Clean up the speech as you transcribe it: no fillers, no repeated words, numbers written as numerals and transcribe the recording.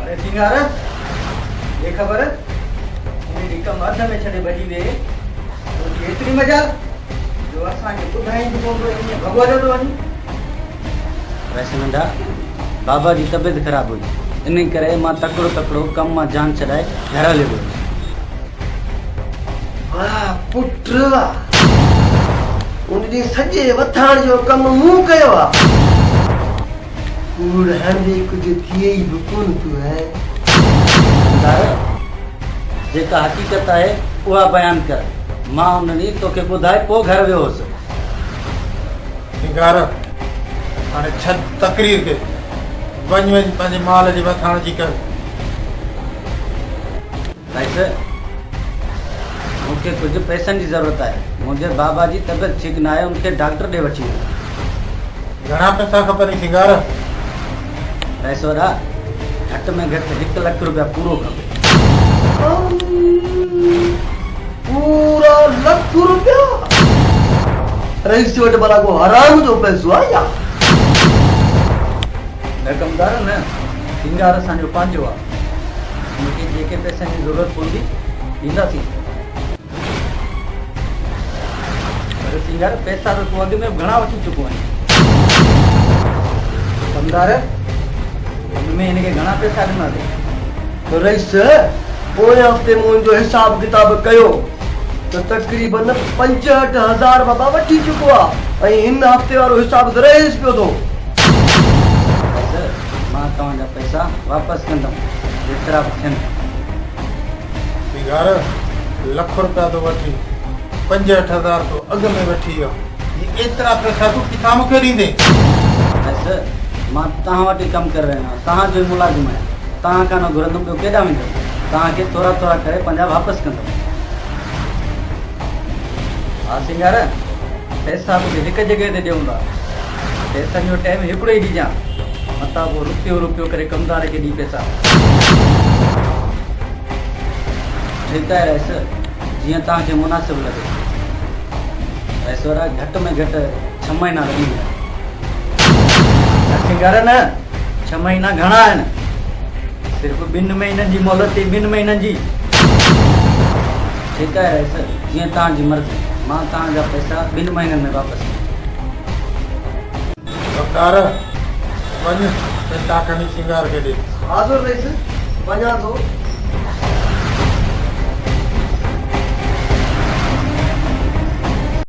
اڙي سينگار، ڏي خبر، ان ڏينهن ڪم اڌ ۾ ڇڏي ڀڄي ويئي، تنهنجي ايتري مجال جو اسان کي ٻڌائين به ڪونه ٿو ائين ڀڳو هليو ٿو وڃين. ويس ننڍا، بابا جي طبيعت خراب هئي، انهي ڪري مان تڪڙو تڪڙو ڪم مان جان ڇڏائي گهر هليو ويو هوس. واهه پٽ واهه، ان ڏينهن سڄي وٿاڻ جو ڪم مون ڪيو آ. ڪوڙ هڻندي ڪجهه ٿئي ئي به ڪونه ٿو هين. ٻڌاء، جيڪا حقيقت آهي اها بيان ڪر. مان ان ڏينهن توکي ٻڌائي پوء گهر ويو هوس. سينگار، هاڻي ڇڏ تقرير کي، وڃ وڃ پنهنجي مال جي وٿاڻ جي ڪر. رئيس، مون کي ڪجهه پئسن جي ضرورت آهي. منهنجي بابا جي طبيعت ٺيڪ ناهي، ان کي ڊاڪٽر ڏي وٺي وڃو. گهڻا پئسا کپنئي سينگار؟ رئيس وڏا، گهٽ ۾ گهٽ هڪ لک روپيا پورو کپي. پورا لک روپيا؟ رئيس وٽ ڀلا ڪو حرام جو پئسو آهي يا؟ نه ڪمدار نه، سينگار اسان جو پنهنجو آهي. هن کي جيڪي پئسن جي ضرورت پوندي ڏينداسين. پر سينگار پئسا ته تون اڳ ۾ به گهڻا وٺي چڪو آهين. ڪمدار اڳ ۾ هن کي گهڻا پئسا ڏناسين. رئيس پوئين هفتي منهنجو حساب ڪتاب ڪيو ته تقريبن 65 هزار بابا وٺي چڪو آ ۽ هن هفتي وارو حساب ته رهيس پيو ٿو. رئيس مان توهان جا پئسا واپس ڪندم جيترا به ٿين. سينگار، لک روپيا ٿو وٺي، 65 هزار تو اڳ ۾ وٺي ويو، هي ايترا پئسا تون ڪٿان مون کي ڏيندين؟ بس، مان توهان وٽ ئي ڪم ڪري رهيو آهيان، توهان جو ئي ملازم آهيان، توهان کان نه گهرندم ٻيو ڪيڏانهن ويندس، توهان کي ٿورا ٿورا ڪري پنهنجا واپس ڪندم. ها سينگار، پئسا توکي هڪ جڳهه تي ڏيون ٿا، پئسن جو ٽائيم هڪڙو ئي ڏجان، متان پوء روپيو روپيو ڪري ڪمدار کي ڏي پئسا. ٺيڪ آهي رئيس، جيئن توهان کي مناسب لڳي. رئيس وارا گهٽ ۾ گهٽ ڇهه مهينا لڳي ويندا. نه سينگار نه، ڇهه مهينا گهڻا آهن. صرف ٻن مهينن جي مهلت ٿي، ٻن مهينن جي. ٺيڪ آهي رئيس، جيئن توهان جي مرضي. مان توهان جا پئسا ٻن مهينن ۾ واپس ڪندس. سردار، وڃ پئسا کڻي سينگار کي ڏي. حاضر رئيس، وڃان ٿو.